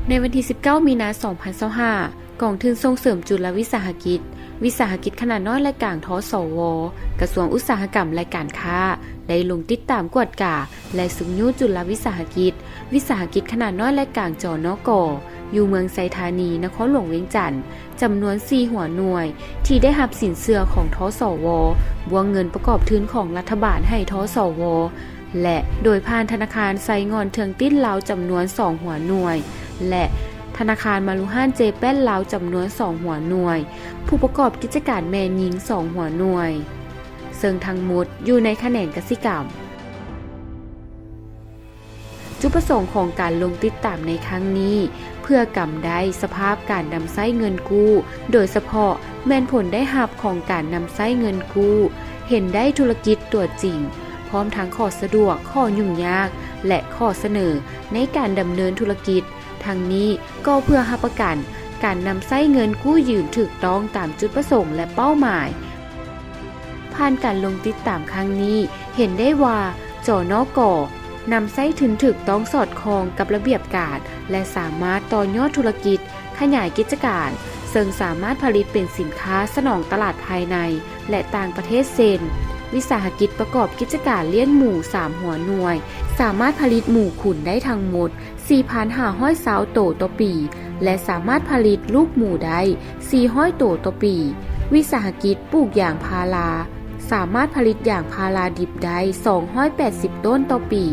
ໃນວັນທີສິບເກົ້າ ມີນາ ສອງພັນຊາວຫ້າ ກອງທຶນສົ່ງເສີມຈຸລະວິສາຫະກິດ, ວິສາຫະກິດຂະໜາດນ້ອຍ ແລະ ກາງ ທສວ, ກະຊວງອຸດສາຫະກຳ ແລະ ການຄ້າ ໄດ້ລົງຕິດຕາມກວດກາ ແລະ ຊຸກຍູ້ຈຸລະວິສາຫະກິດ, ວິສາຫະກິດຂະໜາດນ້ອຍ ແລະ ກາງ ຈນກ, ຢູ່ເມືອງໄຊທານີ, ນະຄອນຫຼວງວຽງຈັນ, ຈຳນວນສີ່ຫົວໜ່ວຍ ທີ່ໄດ້ຮັບສິນເຊື່ອຂອງ ທສວ, ບວກເງິນປະກອບທຶນຂອງລັດຖະບານໃຫ້ ທສວ ແລະ ໂດຍຜ່ານທະນາຄານໄຊງ່ອນເທື່ອງຕິ້ນລາວ ຈຳນວນສອງຫົວໜ່ວຍ ແລະ ທະນາຄານມາລຸຮານເຈແປນລາວ ຈຳນວນສອງຫົວໜ່ວຍ, ຜູ້ປະກອບກິດຈະການແມ່ຍິງສອງຫົວໜ່ວຍ, ເຊິ່ງທັງໝົດຢູ່ໃນຂະແໜງກະສິກຳ. ຈຸດປະສົງຂອງການລົງຕິດຕາມໃນຄັ້ງນີ້ ເພື່ອກຳໄດ້ສະພາບການນຳໃຊ້ເງິນກູ້, ໂດຍສະເພາະແມ່ນຜົນໄດ້ຮັບຂອງການນຳໃຊ້ເງິນກູ້, ເຫັນໄດ້ທຸລະກິດຕົວຈິງ, ພ້ອມທັງຂໍ້ສະດວກ, ຂໍ້ຫຍຸ້ງຍາກ ແລະ ຂໍ້ສະເໜີໃນການດຳເນີນທຸລະກິດ. ທັງນີ້ກໍເພື່ອຮັບປະກັນການນຳໃຊ້ເງິນກູ້ຢືມຖືກຕ້ອງຕາມຈຸດປະສົງ ແລະ ເປົ້າໝາຍ. ຜ່ານການລົງຕິດຕາມຄັ້ງນີ້ ເຫັນໄດ້ວ່າ ຈນກ ນຳໃຊ້ທຶນຖືກຕ້ອງສອດຄ່ອງກັບລະບຽບການ ແລະ ສາມາດຕໍ່ຍອດທຸລະກິດ, ຂະຫຍາຍກິດຈະການ, ເຊິ່ງສາມາດຜະລິດເປັນສິນຄ້າສະໜອງຕະຫຼາດພາຍໃນ ແລະ ຕ່າງປະເທດ ເຊັ່ນ ວິສາຫະກິດປະກອບກິດຈະການລ້ຽງໝູສາມຫົວໜ່ວຍ ສາມາດຜະລິດໝູຂຸນໄດ້ທັງໝົດສີ່ພັນຫ້າຮ້ອຍຊາວໂຕຕໍ່ປີ ແລະ ສາມາດຜະລິດລູກໝູໄດ້ສີ່ຮ້ອຍໂຕຕໍ່ປີ. ວິສາຫະກິດປູກຢາງພາລາ ສາມາດຜະລິດຢາງພາລາດິບໄດ້ສອງຮ້ອຍແປດສິບໂຕນຕໍ່ປີ.